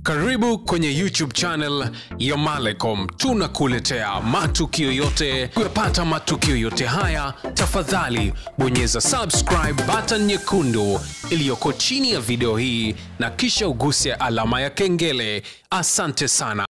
Karibu kwenye YouTube channel ya Malecom. Tunakuletea matukio yote. Kupata matukio yote haya, tafadhali bonyeza subscribe button nyekundu iliyoko chini ya video hii na kisha uguse alama ya kengele. Asante sana.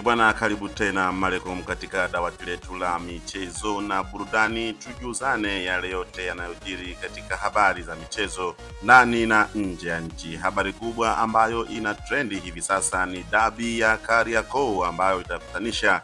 Bwana, karibu tena Malecom katika dawati letu la michezo na burudani. Tujuzane yale yote yanayojiri katika habari za michezo ndani na nje ya nchi. Habari kubwa ambayo ina trendi hivi sasa ni dabi ya Kariakoo ambayo itakutanisha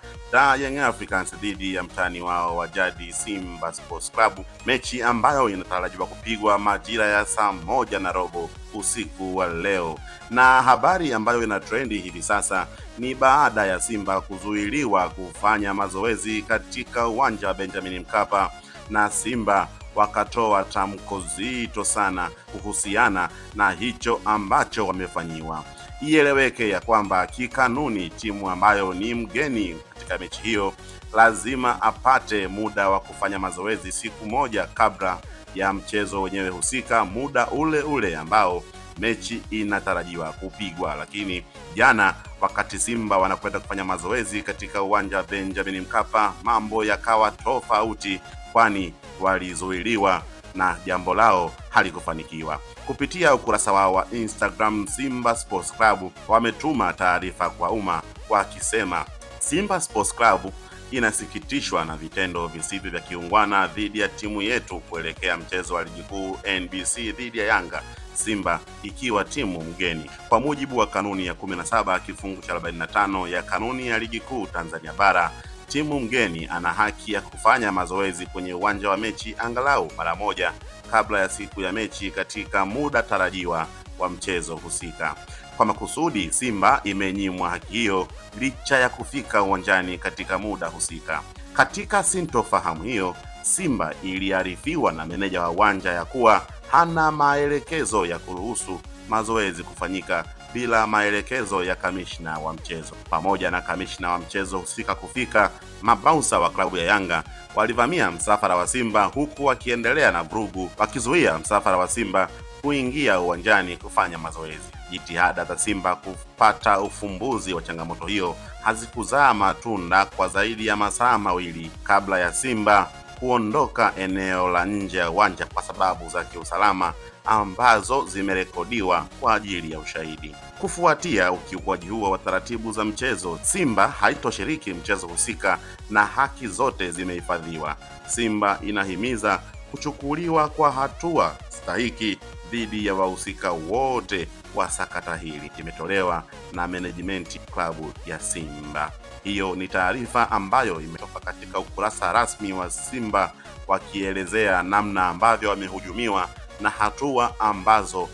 Young Africans dhidi ya mtani wao wa jadi Simba Sports Club, mechi ambayo inatarajiwa kupigwa majira ya saa 1:15 usiku wa leo. Na habari ambayo ina trendi hivi sasa ni baada ya Simba kuzuiliwa kufanya mazoezi katika uwanja wa Benjamin Mkapa, na Simba wakatoa tamko zito sana kuhusiana na hicho ambacho wamefanyiwa. Ieleweke ya kwamba kikanuni timu ambayo ni mgeni katika mechi hiyo lazima apate muda wa kufanya mazoezi siku moja kabla ya mchezo wenyewe husika, muda ule ule ambao mechi inatarajiwa kupigwa. Lakini jana wakati Simba wanakwenda kufanya mazoezi katika uwanja wa Benjamin Mkapa, mambo yakawa tofauti, kwani walizuiliwa na jambo lao halikufanikiwa. Kupitia ukurasa wao wa Instagram, Simba Sports Club wametuma taarifa kwa umma wakisema, Simba Sports Club inasikitishwa na vitendo visivyo vya kiungwana dhidi ya timu yetu kuelekea mchezo wa ligi kuu NBC dhidi ya Yanga, Simba ikiwa timu mgeni. Kwa mujibu wa kanuni ya 17 kifungu cha 45 ya kanuni ya ligi kuu Tanzania bara, timu mgeni ana haki ya kufanya mazoezi kwenye uwanja wa mechi angalau mara moja kabla ya siku ya mechi katika muda tarajiwa wa mchezo husika. Kwa makusudi, Simba imenyimwa haki hiyo licha ya kufika uwanjani katika muda husika. Katika sintofahamu hiyo, Simba iliarifiwa na meneja wa uwanja ya kuwa hana maelekezo ya kuruhusu mazoezi kufanyika bila maelekezo ya kamishna wa mchezo. Pamoja na kamishna wa mchezo husika kufika, mabaunsa wa klabu ya Yanga walivamia msafara wa Simba huku wakiendelea na vurugu, wakizuia msafara wa Simba kuingia uwanjani kufanya mazoezi. Jitihada za Simba kupata ufumbuzi wa changamoto hiyo hazikuzaa matunda kwa zaidi ya masaa mawili kabla ya Simba kuondoka eneo la nje ya uwanja kwa sababu za kiusalama ambazo zimerekodiwa kwa ajili ya ushahidi. Kufuatia ukiukwaji huo wa taratibu za mchezo, Simba haitoshiriki mchezo husika na haki zote zimehifadhiwa. Simba inahimiza kuchukuliwa kwa hatua stahiki dhidi ya wahusika wote wa sakata hili. Imetolewa na management klabu ya Simba. Hiyo ni taarifa ambayo imetoka katika ukurasa rasmi wa Simba wakielezea namna ambavyo wamehujumiwa na hatua ambazo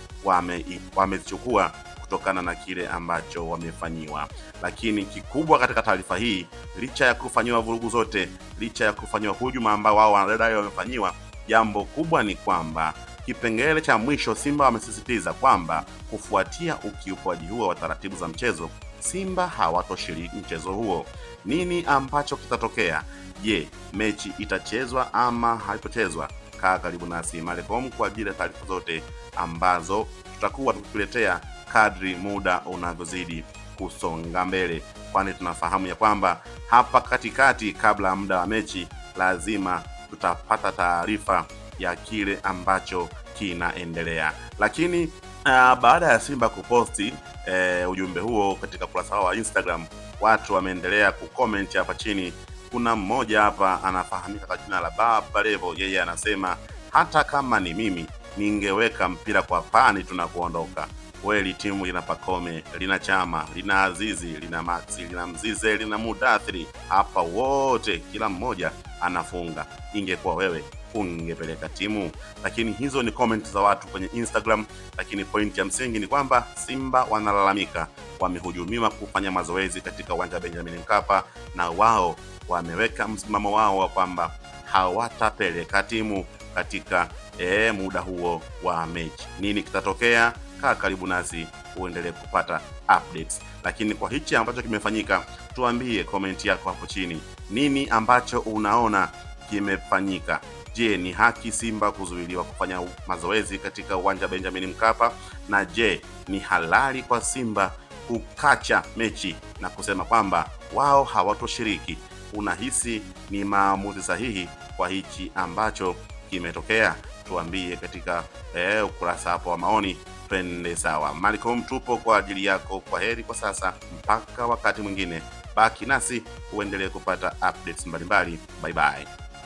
wamezichukua kutokana na kile ambacho wamefanyiwa. Lakini kikubwa katika taarifa hii, licha ya kufanyiwa vurugu zote, licha ya kufanyiwa hujuma ambao wao wanadai wamefanyiwa, jambo kubwa ni kwamba kipengele cha mwisho Simba wamesisitiza kwamba kufuatia ukiukwaji huo wa taratibu za mchezo, Simba hawatoshiriki mchezo huo. Nini ambacho kitatokea? Je, mechi itachezwa ama haitochezwa? Kaa karibu nasi Malecom kwa ajili ya taarifa zote ambazo tutakuwa tukikuletea kadri muda unavyozidi kusonga mbele, kwani tunafahamu ya kwamba hapa katikati kabla muda wa mechi lazima tutapata taarifa ya kile ambacho kinaendelea. Lakini baada ya Simba kuposti ujumbe huo katika ukurasa wao wa Instagram, watu wameendelea kucomment hapa chini. Kuna mmoja hapa anafahamika kwa jina la Baba Levo, yeye anasema, hata kama ni mimi ningeweka mpira kwa pani tunakuondoka. Kweli timu lina Pacome, lina Chama, lina Azizi, lina Maxi, lina Mzize, lina Mudathiri, hapa wote kila mmoja anafunga. Ingekuwa wewe ungepeleka timu? Lakini hizo ni comment za watu kwenye Instagram. Lakini point ya msingi ni kwamba Simba wanalalamika wamehujumiwa kufanya mazoezi katika uwanja wa Benjamin Mkapa, na wao wameweka msimamo wao wa kwamba hawatapeleka timu katika muda huo wa mechi. Nini kitatokea? Kaa karibu nasi uendelee kupata updates. Lakini kwa hichi ambacho kimefanyika, tuambie comment yako hapo chini. Nini ambacho unaona kimefanyika? Je, ni haki Simba kuzuiliwa kufanya mazoezi katika uwanja Benjamin Mkapa? Na je, ni halali kwa Simba kukacha mechi na kusema kwamba wao hawatoshiriki. Unahisi ni maamuzi sahihi kwa hichi ambacho kimetokea? Tuambie katika ukurasa hapo wa maoni. Twende sawa. Malecom tupo kwa ajili yako. Kwa heri kwa sasa, mpaka wakati mwingine. Baki nasi uendelee kupata updates mbalimbali. Bye bye.